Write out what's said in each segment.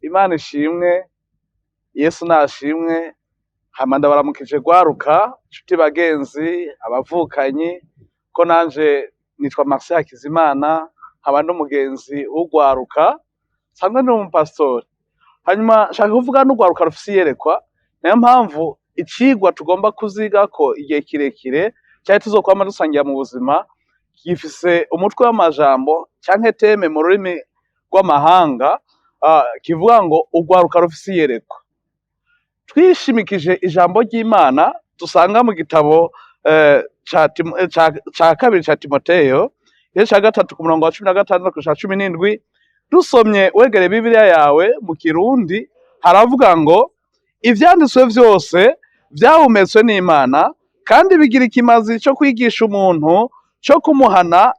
Imana ishimwe, Yesu nashimwe, hama ndabaramukije rwaruka, nshuti bagenzi, abavukanyi, ko nanje nitwa Marcel Hakizimana, nkaba ndi umugenzi w'urwaruka, nsanzwe ndi umupasitori. Hanyuma nshaka kuvuga n'urwaruka rufise iyerekwa, niyo mpamvu icigwa tugomba kuzigako igihe kirekire, canke tuzokwama dusangira mu buzima, gifise umutwe w'amajambo canke thème mu rurimi rw'amahanga, kivuga ngo urwaruka rufise iyerekwa. Twishimikije ijambo ry'Imana dusanga mu gitabo ca kabiri ca Timoteyo, igice ca 3 ku murongo wa 16 gushika 17, dusomye wegereye Bibiliya yawe mu Kirundi, haravuga ngo: "Ivyanditswe vyose vyahumetswe n'Imana kandi bigira ikimazi co kwigisha umuntu, co kumuhana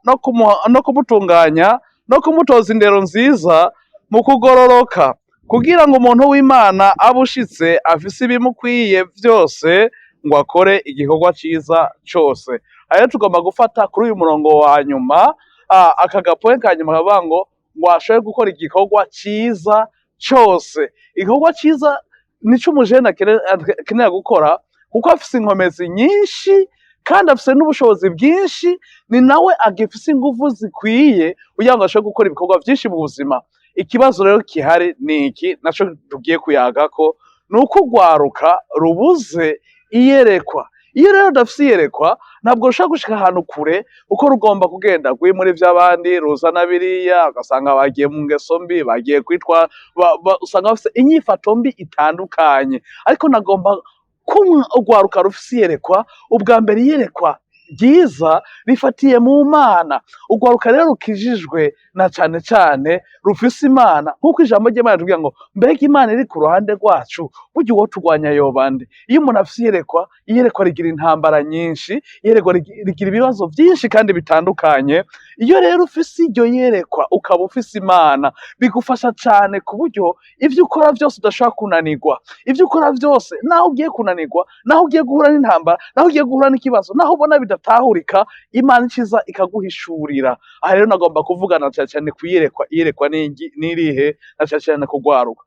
no kumutunganya no kumutoza indero nziza mu kugororoka, kugira ngo umuntu w'Imana abe ushitse, afise ibimukwiye vyose ngo akore igikorwa ciza cose." Aha rero tugomba gufata kuri uyu murongo wa nyuma, aka gapoint ka nyuma kavuga ngo ashobore gukora igikorwa ciza cose. Igikorwa ciza nico umujene akenera gukora, kuko afise inkomezi nyinshi kandi afise n'ubushobozi bwinshi, ni nawe agifise inguvu zikwiye kugira ngo ashobore gukora ibikorwa vyinshi mu buzima. Ikibazo rero gihari ni iki naco tugiye kuyagako, ni uko urwaruka rubuze iyerekwa. Iyo rero rudafise iyerekwa, ntabwo rushobora gushika ahantu kure, kuko rugomba kugenda rwimura ivy'abandi, ruzana biriya, ugasanga bagiye mu ngeso mbi, bagiye kwitwa, usanga bafise inyifato mbi itandukanye. Ariko nagomba ko urwaruka rufise iyerekwa, ubwa mbere iyerekwa ryiza rifatiye mu Mana. Urwaruka rero rukijijwe na cane cane rufise Imana, nk'uko ijambo ry'Imana ritubwira ngo: "Mbega Imana iri ku ruhande rwacu, burya uwo turwanya yoba nde?" Iyo umuntu afise iyerekwa, iyerekwa rigira intambara nyinshi, iyerekwa rigira ibibazo vyinshi kandi bitandukanye. Iyo rero ufise iryo yerekwa, ukaba ufise Imana, bigufasha cane ku buryo ivyo ukora vyose udashobora kunanirwa. Ivyo ukora vyose, naho ugiye kunanirwa, naho ugiye guhura n'intambara, naho ugiye guhura n'ikibazo, naho ubona bidatahurika, Imana iciza ikaguhishurira. Aha rero nagomba kuvugana cane cane kuyerekwa. Iyerekwa n'irihe? Na cane cane kugwaruka.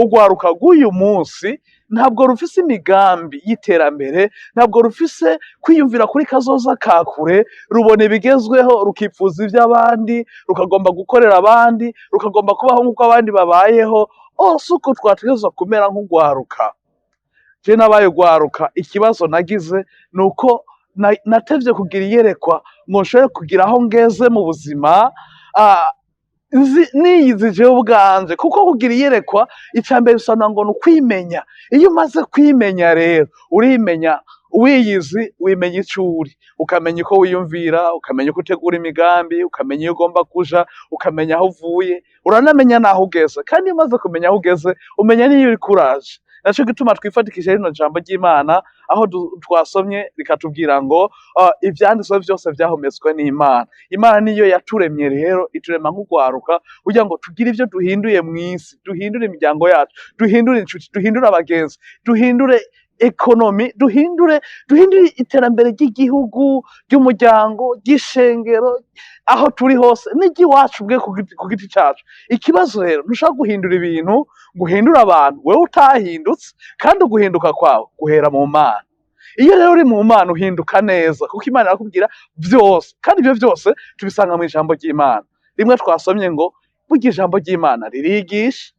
Urwaruka rw'uyu munsi ntabwo rufise imigambi y'iterambere, ntabwo rufise kwiyumvira kuri kazoza ka kure. Rubona ibigezweho, rukipfuza ivy'abandi, rukagomba gukorera abandi, rukagomba kubaho nk'uko abandi babayeho. Si uko twategerezwa kumera nk'urwaruka. Je nabaye urwaruka, ikibazo nagize ni uko natevye kugira iyerekwa ngo nshobore kugira aho ngeze mu buzima, nzi niyizi jewe ubwanje. Kuko kugira iyerekwa, ica mbere bisobanura ngo ni ukwimenya. Iyo umaze kwimenya rero, urimenya, wiyizi, wimenya ico uri, ukamenya uko wiyumvira, ukamenya uko utegura imigambi, ukamenya iyo ugomba kuja, ukamenya aho uvuye, uranamenya n'aho ugeze. Kandi iyo umaze kumenya aho ugeze, umenya n'iyo uriko uraja. Naco gituma twifatikije rino jambo ry'Imana aho twasomye rikatubwira ngo ivyanditswe vyose vyahumetswe n'Imana. Imana niyo yaturemye rero, iturema nk'urwaruka kugira ngo tugire ivyo duhinduye mw'isi, duhindure imiryango yacu, duhindure inshuti, duhindure abagenzi, duhindure économie, duhindure iterambere ry'igihugu, ry'umuryango, ry'ishengero, aho turi hose, n'iry'iwacu ubwe ku giti cacu. Ikibazo rero, ntushobora guhindura ibintu ngo uhindure abantu wewe utahindutse, kandi uguhinduka kwawe guhera mu Mana. Iyo rero uri mu Mana, uhinduka neza, kuko Imana irakubwira vyose, kandi ivyo vyose tubisanga mw'ijambo ry'Imana rimwe twasomye ngo: "Burya ijambo ry'Imana ririgisha,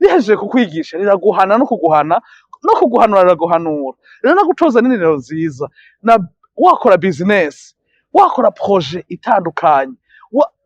rihejeje kukwigisha riraguhana, no kuguhana no kuguhanura riraguhanura rero, no gutoza n'indero nziza." Na wakora business, wakora projet itandukanye,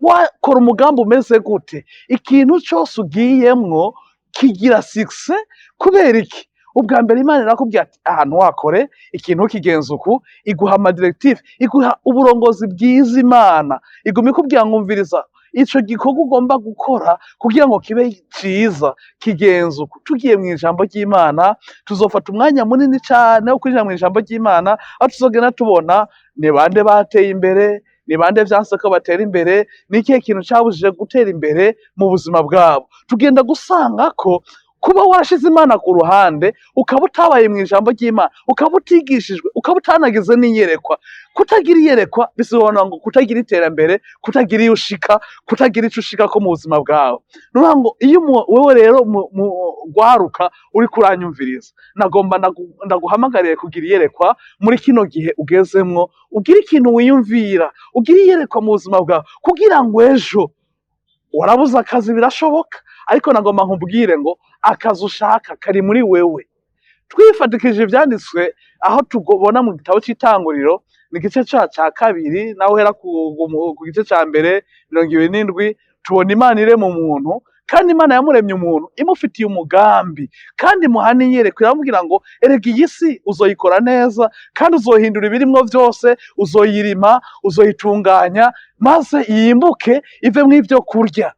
wakora umugambi umeze gute, ikintu cose ugiyemwo kigira succès. Kubera iki? Ubwa mbere Imana irakubwira ati: "Ahantu wakore ikintu kigenza uku." Iguha amadirectives, iguha uburongozi bwiza. Imana iguma ikubwira ngo: "Umviriza, ico gikorwa ugomba gukora kugira ngo kibe ciza kigenza uku." Tugiye mw'ijambo ry'Imana, tuzofata umwanya munini cane wo kwinjira mw'ijambo ry'Imana, aho tuzogenda tubona ni bande bateye imbere, ni bande vyanse ko batera imbere, ni ikihe kintu cabujije gutera imbere mu buzima bwabo. Tugenda gusanga ko Kuba warashize Imana ku ruhande, ukaba utabaye mu ijambo ry'Imana, ukaba utigishijwe, ukaba utanagize n'iyerekwa. Kutagira iyerekwa bisobanura ngo kutagira iterambere, kutagira iyo ushika, kutagira ico ushikako mu buzima bwawe. Nukuvuga ngo iyo wewe rero mu rwaruka uriko uranyumviriza, nagomba ndaguhamagarire kugira iyerekwa muri kino gihe ugezemwo, ugire ikintu wiyumvira, ugire iyerekwa mu buzima bwawe, kugira ngo ejo warabuze akazi birashoboka, ariko nagomba nkubwire ngo akazi ushaka kari muri wewe. Twifatikije ivyanditswe aho tubona mu gitabo c'Itanguriro, ni igice ca kabiri, naho uhera ku gice ca mbere 27, tubona Imana irema umuntu, kandi Imana yamuremye umuntu imufitiye umugambi, kandi imuha n'iyerekwa, iramubwira ngo erega iyi si uzoyikora neza, kandi uzohindura ibirimwo vyose, uzoyirima, uzoyitunganya, maze yimbuke ivemwo ivyo kurya.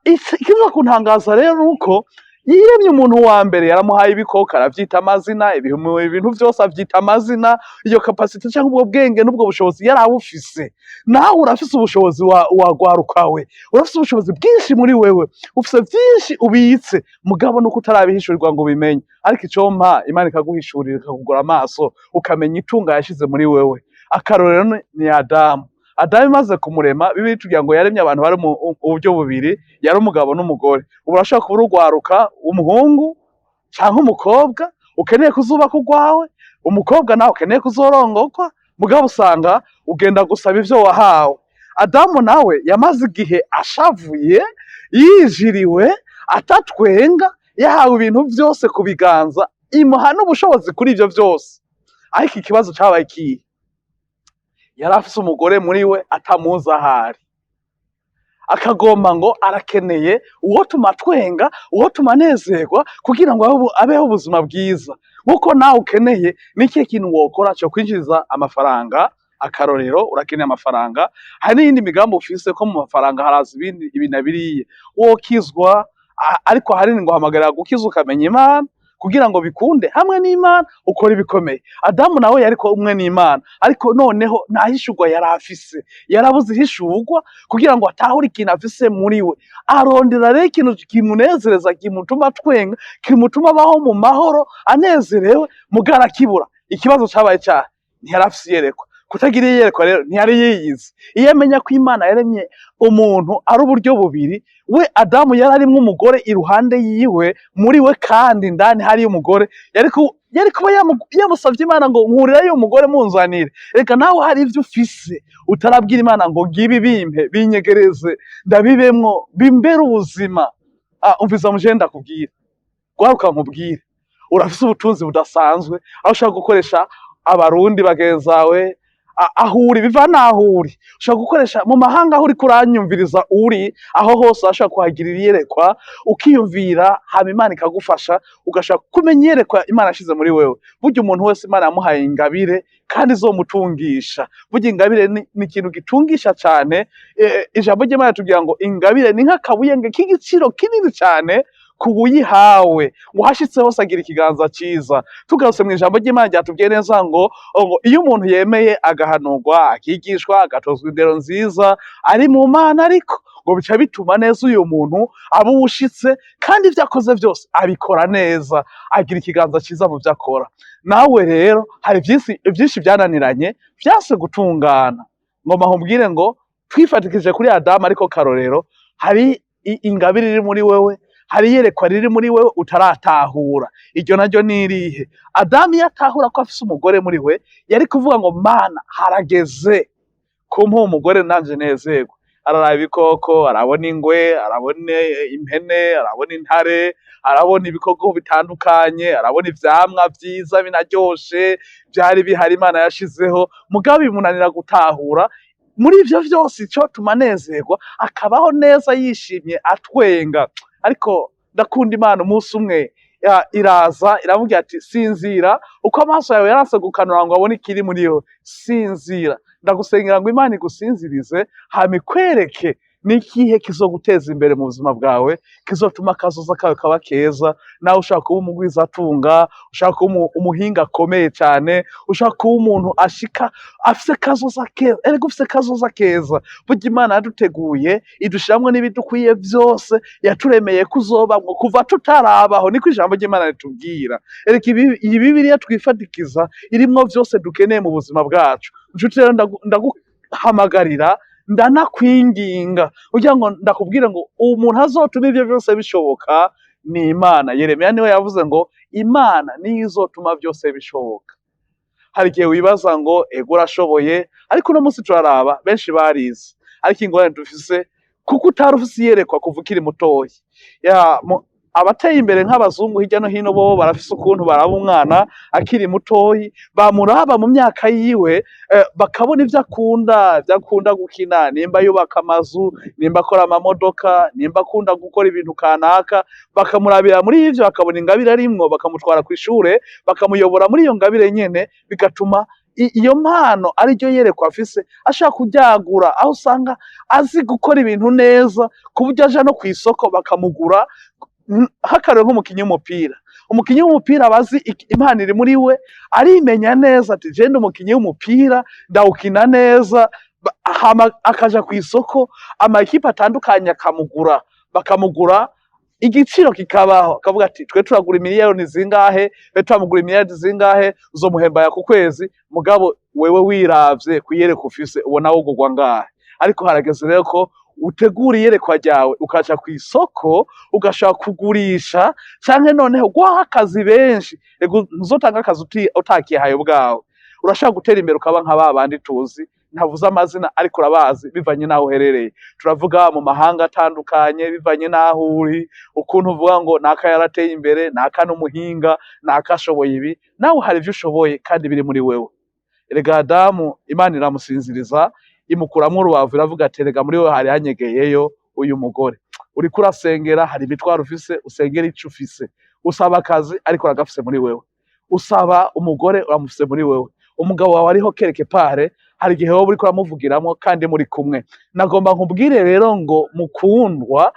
Ikiza kuntangaza rero nuko yiremye umuntu wa mbere, yaramuhaye ibikoko aravyita amazina, ibintu vyose avyita amazina. Iyo capacité canke ubwo bwenge n'ubwo bushobozi yarabufise. Nawe urafise ubushobozi wagwarukawe, urafise ubushobozi bwinshi muri wewe, ufise vyinshi ubitse, mugabo nuko utarabihishurirwa ngo ubimenye. Ariko icompa Imana ikaguhishurira, ikakugura amaso, ukamenya itunga yashize muri wewe. Akarorero ni Adamu. Adamu imaze kumurema, Bibiliya itubwira ngo yaremye abantu bari mu buryo bubiri, yari umugabo n'umugore. Ubu urashobora kuba urugwaruka, umuhungu canke umukobwa, ukeneye kuzubaka urwawe, umukobwa nawe ukeneye kuzorongorwa, mugabo usanga ugenda gusaba ivyo wahawe. Adamu nawe yamaze igihe ashavuye, yijiriwe, atatwenga, yahawe ibintu vyose ku biganza, imuha n'ubushobozi kuri ivyo vyose. Ariko ikibazo cabaye ikihe? Yari afise umugore muri we atamuzi ahari, akagomba ngo arakeneye uwotuma atwenga, uwotuma anezerwa, kugira ngo abeho ubuzima bwiza. Nkuko nawe ukeneye, ni ikihe kintu wokora co kwinjiza amafaranga? Akarorero, urakeneye amafaranga, hari n'iyindi migambi ufise ko mu mafaranga haraza ibindi, ibi na biriya. Wokizwa, ariko ahanini nguhamagarira gukizwa ukamenya Imana, kugira ngo bikunde hamwe n'Imana ukora ibikomeye. Adamu nawe yariko umwe n'Imana, ariko noneho nta hishurwa yari afise, yarabuze ihishurwa kugira ngo atahure ikintu afise muri we. Arondera rero ikintu kimunezereza, kimutuma atwenga, kimutuma abaho mu mahoro anezerewe, mugabo arakibura. Ikibazo cabaye cahe? Ntiyari afise iyerekwa. Kutagira iyerekwa rero, ntiyari yiyizi. Iyo amenya ko Imana yaremye umuntu ari uburyo bubiri, we Adamu yari arimwo umugore iruhande yiwe, muri we kandi indani hariyo umugore, yari kuba yamusavye Imana ngo nkurirayo umugore munzanire. Reka nawe hari ivyo ufise utarabwira Imana ngo ngibi bimpe, binyegereze, ndabibemwo, bimbere ubuzima. Umviza muje ndakubwira, gwaruka nkubwire, urafise ubutunzi budasanzwe aho ushobora gukoresha abarundi bagenzawe aho uri, biva n'aho uri, ushobora gukoresha mu mahanga aho uriko uranyumviriza uri, aho hose urashobora kuhagirira iyerekwa, ukiyumvira, hama Imana ikagufasha, ugashobora kumenya iyerekwa Imana yashize muri wewe. Burya umuntu wese Imana yamuhaye ingabire kandi izomutungisha. Burya ingabire ni ikintu gitungisha cane. Ijambo ry'Imana ritubwira ngo ingabire ni nk'akabuyenge k'igiciro kinini cane ku wuyihawe, ngo uhashitse hose agira ikiganza ciza. Tugarutse mu ijambo ry'Imana ryatubwiye neza ngo iyo umuntu yemeye agahanurwa, akigishwa, agatozwa indero nziza ari mu Mana, ariko ngo bica bituma neza uyu muntu aba uwushitse, kandi ivyo akoze vyose abikora neza, agira ikiganza ciza mu vyo akora. Nawe rero hari vyinshi vyananiranye, vyanse gutungana. Ngomba nkubwire ngo twifatikije kuri Adamu, ariko karorero, hari ingabire iri muri wewe, hari iyerekwa riri muri wewe utaratahura. Iryo naryo ni irihe? Adamu iyo atahura ko afise umugore muri we, yari kuvuga ngo Mana, harageze kumpa umugore nanje nezerwe. Araraba ibikoko, arabona ingwe, arabona impene, arabona intare, arabona ibikoko bitandukanye, arabona ivyamwa vyiza binaryoshe vyari bihari Imana yashizeho, mugabo bimunanira gutahura muri ivyo vyose icotuma anezerwa, akabaho neza yishimye atwenga. Ariko ndakunda Imana, umunsi umwe iraza iramubwira ati sinzira, uko amaso yawe yaranse gukanura ngo abone ikiri muri yo, sinzira. Ndagusengera ngo Imana igusinzirize, hama ikwereke. Ni ikihe kizoguteza imbere mu buzima bwawe, kizotuma akazoza kawe kaba keza? Nawe ushaka kuba umugwizatunga, ushaka kuba umuhinga akomeye cyane, ushaka kuba umuntu ashika afise kazoza keza. Erega ufise kazoza keza. Burya Imana yaduteguye, idushiramwo n'ibidukwiye vyose, yaturemeye kuzobamwo kuva tutarabaho, niko ijambo ry'Imana ritubwira. Erega iyi Bibiliya twifadikiza irimwo vyose dukeneye mu buzima bwacu. Nshuti rero, ndaguhamagarira, ndanakwinginga kugira ngo ndakubwire ngo umuntu azotuma ivyo vyose bishoboka ni Imana. Yeremiya niwe yavuze ngo Imana niyo izotuma vyose bishoboka. Hari igihe wibaza ngo ego urashoboye, ariko uno munsi turaraba benshi barize, ariko ingorane dufise kuko utari ufise iyerekwa kuva ukiri mutoyi. Abateye imbere nk'abazungu hirya no hino bo barafise ukuntu baraba umwana akiri mutoyi, bamuraba mu myaka yiwe, bakabona ivyo akunda, ivyo akunda gukina, nimba yubaka amazu, nimba akora amamodoka, nimba akunda gukora ibintu kanaka, bakamurabira muri ivyo, bakabona ingabire arimwo, bakamutwara kw'ishure, bakamuyobora muri iyo ngabire nyene, bigatuma iyo mpano ariryo yerekwa afise ashaka kuryagura, aho usanga azi gukora ibintu neza ku buryo aja no kw'isoko bakamugura. Hakarorero nk'umukinyi w'umupira, umukinyi w'umupira aba azi impano iri muri we, arimenya neza ati je ndi umukinyi w'umupira, ndawukina neza, hama akaja kw'isoko, amakipe atandukanye akamugura, bakamugura igiciro kikabaho, akavuga ati twe turagura imiliyoni zingahe, twe turamugura imiliyardi zingahe, uzomuhemba ku kwezi, mugabo wewe wiravye kw'iyerekwa ufise ubona wogurwa ngahe. Ariko harageze rero ko utegura iyerekwa ryawe, ukaja kw'isoko, ugashaka kugurisha, canke noneho guha akazi benshi. Ego, ntuzotanga akazi utakihaye ubwawe. Urashaka gutera imbere ukaba nka ba bandi tuzi, ntavuze amazina ariko urabazi bivanye n'aho uherereye. Turavuga mu mahanga atandukanye bivanye n'aho uri, ukuntu uvuga ngo naka yarateye imbere, naka n'umuhinga, naka ashoboye ibi. Nawe hari ivyo ushoboye kandi biri muri wewe. Erega Adamu Imana iramusinziriza, imukuramwo urubavu, iravuga ati erega muri wewe hari hanyegeyeyo uyu mugore. Uriko urasengera, hari imitwaro ufise, usengera ico ufise. Usaba akazi ariko uragafise muri wewe, usaba umugore uramufise muri wewe, umugabo wawe ariho quelque part, hari igihe wowe uriko uramuvugiramwo kandi muri kumwe. Nagomba nkubwire rero ngo mukundwa,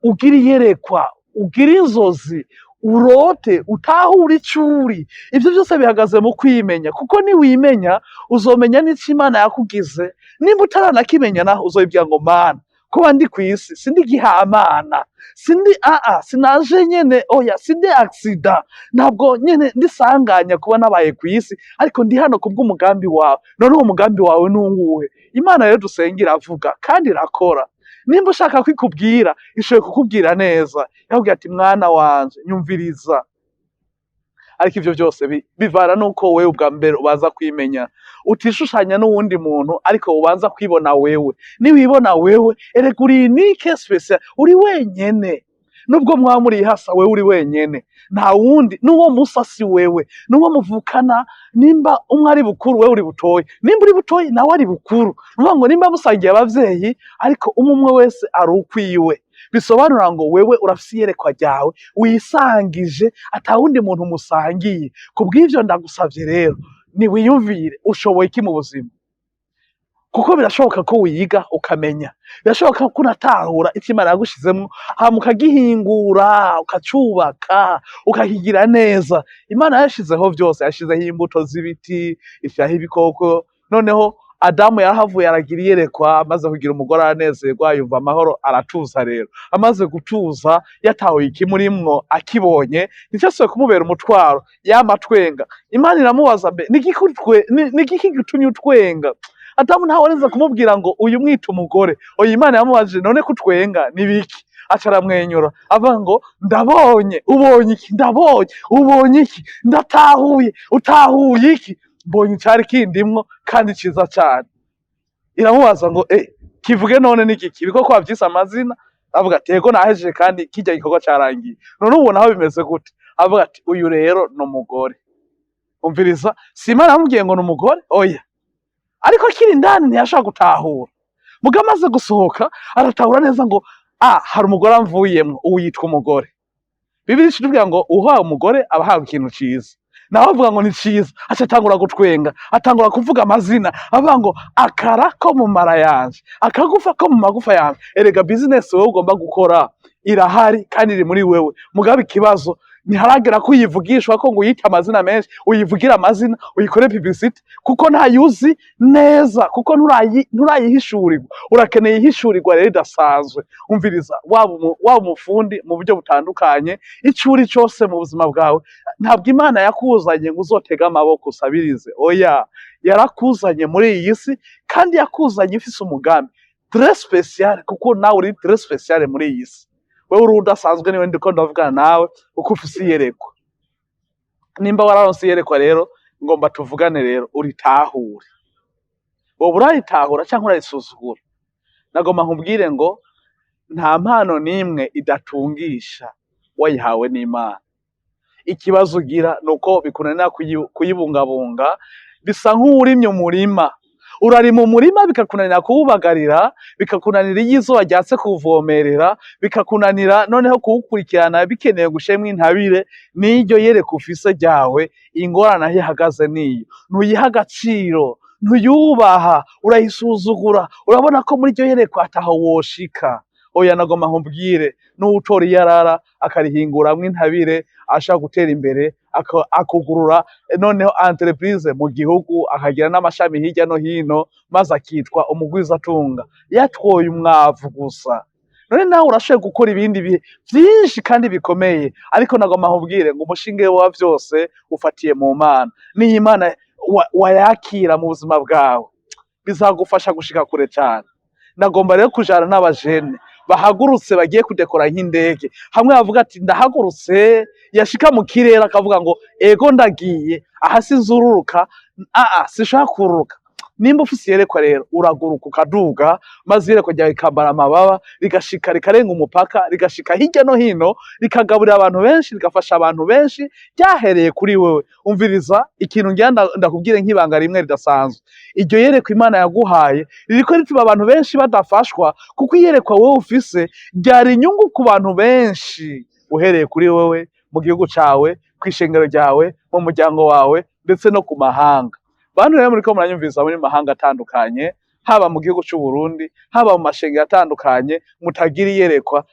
ugire iyerekwa, ugire inzozi, urote, utahure ico uri. Ivyo vyose bihagaze mu kwimenya, kuko niwimenya uzomenya n'ico Imana yakugize. Nimba utaranakimenya naho uzoyibwira ngo Mana, kuba ndi kw'isi sindi gihamana, sindi aa sinaje nyene, oya, sindi accident, ntabwo nyene ndisanganya kuba nabaye kw'isi, ariko ndi hano kubw'umugambi wawe. None uwo mugambi wawe ni uwuhe? Imana rero dusenga iravuga kandi irakora. Nimba ushaka ko ikubwira, ishoboye kukubwira neza, yakubwira ati mwana wanje nyumviriza. Ariko ivyo vyose bivana nuko wewe ubwa mbere ubanza kwimenya, utishushanya n'uwundi muntu, ariko ubanza kwibona wewe. Niwibona wewe, erega uri unique, spécial, uri wenyene. Nubwo mwaba muri hasa, wewe uri wenyene, nta wundi n'uwo musa si wewe, n'uwo muvukana. Nimba umwe ari bukuru, wewe uri butoyi, nimba uri butoyi, nawe ari bukuru. Nukuvuga ngo nimba musangiye abavyeyi, ariko umwe umwe wese ari ukwiwe. Bisobanura ngo wewe urafise iyerekwa ryawe wisangije, ata wundi muntu musangiye. Kubw'ivyo ndagusavye rero, niwiyumvire ushoboye iki mu buzima, kuko birashoboka ko wiga ukamenya, birashoboka ko unatahura icyo Imana yagushizemwo, hama ukagihingura, ukacubaka, ukakigira neza. Imana yashizeho vyose, yashizeho imbuto z'ibiti, ishiraho ibikoko. Noneho Adamu yarahavuye aragira iyerekwa, amaze kugira umugore aranezerwa, yumva amahoro, aratuza. Rero amaze gutuza, yatahuye ikimurimwo, akibonye, nticyasubiye kumubera umutwaro, yama atwenga. Imana iramubaza, mbe ni igiki gitumye utwenga? Adamu ntawe kumubwira ngo uyu mwita umugore. Oya, Imana yamubajije, none ko utwenga ni biki? Aca aramwenyura, avuga ngo ndabonye. Ubonye iki? Ndabonye. Ubonye iki? Ndatahuye. Utahuye iki? Mbonye icari kindimwo kandi ciza cane. Iramubaza ngo kivuge none ni igiki? Ibikoko wavyise amazina? Avuga ati yego, nahejeje kandi kirya gikorwa carangiye. None ubona aho bimeze gute? Avuga ati uyu rero ni umugore. Umviriza, si Imana yamubwiye ngo ni umugore, oya, ariko akiri indani ntiyashobora gutahura. Muga amaze gusohoka aratahura neza ngo hari umugore amvuyemwo, ubu yitwa umugore. Bibiliya itubwira ngo uhawe umugore aba ahawe ikintu ciza. Nawe avuga ngo ni ciza, aca atangura gutwenga, atangura kuvuga amazina, avuga ngo akara ko mu mara yanje, akagufa ko mu magufa yanje. Erega business wewe ugomba gukora irahari kandi iri muri wewe, mugabo ikibazo ntiharagera ko uyivugishwa, ko ngo uyite amazina menshi, uyivugire amazina, uyikore publicity, kuko ntayuzi neza, kuko nturayihishurirwa. Urakeneye ihishurirwa rero ridasanzwe. Umviriza, waba umufundi mu buryo butandukanye, ico uri cose mu buzima bwawe, ntabwo Imana yakuzanye ngo uzotege amaboko usabirize. Oya, yarakuzanye muri iyi si kandi yakuzanye ifise umugambi très spécial, kuko nawe uri très spécial muri iyi si. Wewe uri udasanzwe, niwe ndiko ndavugana nawe, uko ufise iyerekwa. Nimba wararonse iyerekwa rero, ngomba tuvugane rero uritahure. Wowe uraritahura canke urarisuzugura? Nagomba nkubwire ngo nta mpano n'imwe idatungisha wayihawe n'Imana. Ikibazo ugira nuko bikunanira kuyibungabunga. Bisa nk'uwurimye umurima, urarima umurima bikakunanira kuwubagarira, bikakunanira iyo izuba ryatse kuwuvomerera, bikakunanira noneho kuwukurikirana, bikeneye gushemwo intabire. N'iryo yereka ufise ryawe, ingorane aho ihagaze niyo ntuyiha agaciro, ntuyubaha, urayisuzugura. Urabona ko muri iryo yerekwa ataho woshika. Oya, nagomba nkubwire, n'uwutora iyarara akarihinguramwo intabire ashaka gutera imbere, akugurura noneho entreprise mu gihugu, akagira n'amashami hirya no hino, maze akitwa umugwizatunga yatwoye umwavu gusa. None nawe urashoboye gukora ibindi bihe vyinshi kandi bikomeye. Ariko nagomba nkubwire ngo umushinge wa vyose ufatiye mu Mana. Niyo Imana wayakira mu buzima bwawe, bizagufasha gushika kure cane. Nagomba rero kujana n'abajene bahagurutse bagiye kudekora nk'indege, hamwe bavuga ati ndahagurutse, yashika mu kirere akavuga ngo ego ndagiye, aha sinzururuka, aa sinshaka kururuka. Nimba ufise iyerekwa rero, uraguruka ukaduga, maze iyerekwa ryawe rikambara amababa, rigashika rikarenga umupaka, rigashika hirya no hino, rikagaburira abantu benshi, rigafasha abantu benshi, ryahereye kuri wewe. Umviriza ikintu ngira ndakubwire nk'ibanga rimwe ridasanzwe. Iryo yerekwa Imana yaguhaye ririko rituma abantu benshi badafashwa, kuko iyerekwa wowe ufise ryari inyungu ku bantu benshi, uhereye kuri wewe, mu gihugu cawe, kw'ishengero ryawe, mu muryango wawe, ndetse no ku mahanga. Bantu rero muriko muranyumviriza muri mahanga atandukanye, haba mu gihugu c'u Burundi, haba mu mashengero atandukanye, mutagira iyerekwa,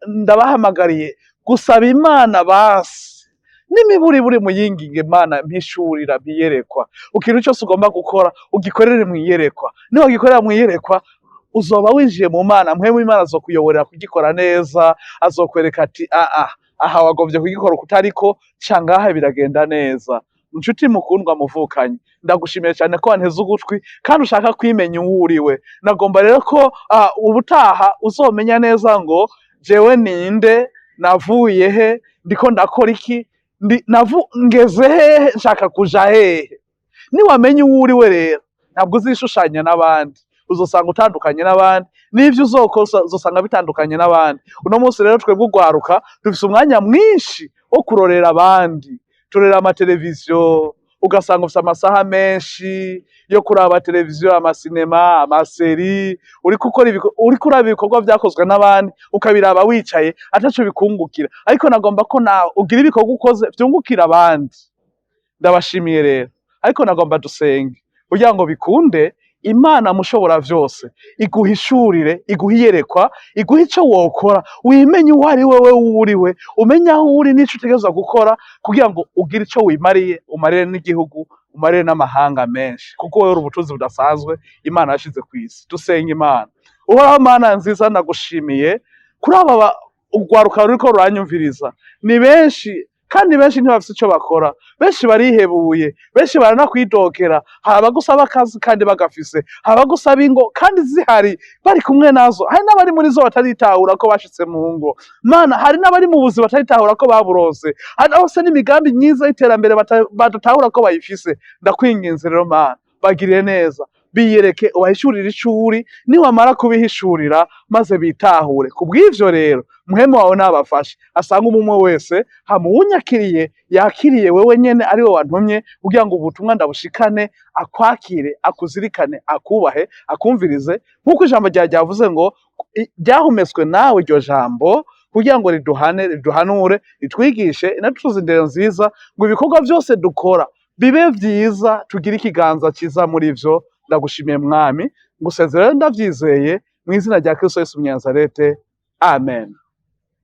ndabahamagariye gusaba Imana basi n'imiburiburi, muyinginge Imana mpishurira, mpiyerekwa. Ikintu cyose ugomba gukora ugikorere mu iyerekwa. Niwagikorera mu iyerekwa, uzoba winjiye mu Mana. Mpwemu Imana azokuyoborera kugikora neza, azokwereka ati aa aha wagombye kugikora ukutariko, ca ngaha biragenda neza. Nshuti mukundwa muvukanye, ndagushimiye cyane ko wanteze ugutwi kandi ushaka kwimenya uwo uriwe. Nagomba rero ko ubutaha uzomenya neza ngo jewe ninde, navuye he, ndiko ndakora iki, ngeze hehe, nshaka kuja hehe. Niwamenya uwo uriwe rero, ntabwo uzishushanya n'abandi, uzosanga utandukanye n'abandi, n'ivyo uzokosa uzosanga bitandukanye n'abandi. Uno munsi rero twebwe urwaruka dufise umwanya mwinshi wo kurorera abandi, turorera amateleviziyo, ugasanga ufise amasaha menshi yo kuraba televiziyo, amasinema, ama séries, uriko ukora uriko uraba ibikorwa vyakozwe n'abandi, ukabiraba wicaye ataco bikungukira. Ariko nagomba ko nawe ugira ibikorwa ukoze vyungukira abandi. Ndabashimiye rero, ariko nagomba dusenge kugira ngo bikunde. Imana mushobora vyose iguhishurire, iguhe iyerekwa, iguhe ico wokora, wimenye uwo ari wewe, uriwe, umenye aho uri n'ico utegerezwa gukora kugira ngo ugire ico wimariye, umarire n'igihugu, umarire n'amahanga menshi, kuko wewe uri ubutunzi budasanzwe Imana yashize kw'isi. Dusenge Imana. Uhoraho Mana nziza, ndagushimiye kuri aba urwaruka ruriko ruranyumviriza. Ni benshi kandi benshi ntibafise ico bakora, benshi barihebuye, benshi baranakwidokera. Hari abagusaba akazi kandi bagafise, hari abagusaba ingo kandi zihari bari kumwe nazo, hari n'abari muri zo bataritahura ko bashitse mu ngo. Mana, hari n'abari mu buzi bataritahura ko baburonse, hari n'abafise n'imigambi myiza y'iterambere badatahura ko bayifise. Ndakwinginze rero Mana, bagirire neza, biyereke, ubahishurire ico uri. Niwamara kubihishurira, maze bitahure. Kubw'ivyo rero, Mpwemu wawe nabafashe, asanga umwe wese hama uwunyakiriye yakiriye wewe nyene, ari we wantumye kugira ngo ubutumwa ndabushikane, akwakire, akuzirikane, akubahe, akumvirize, nk'uko ijambo ryawe ryavuze ngo ryahumetswe nawe iryo jambo. kugira ngo riduhane, riduhanure, ritwigishe, inatuze indero nziza, ngo ibikorwa vyose dukora bibe vyiza, tugire ikiganza ciza muri vyo. Ndagushimiye Mwami, ngusezerere ndavyizeye mu izina rya Kristo Yesu Munyanazarete, amen.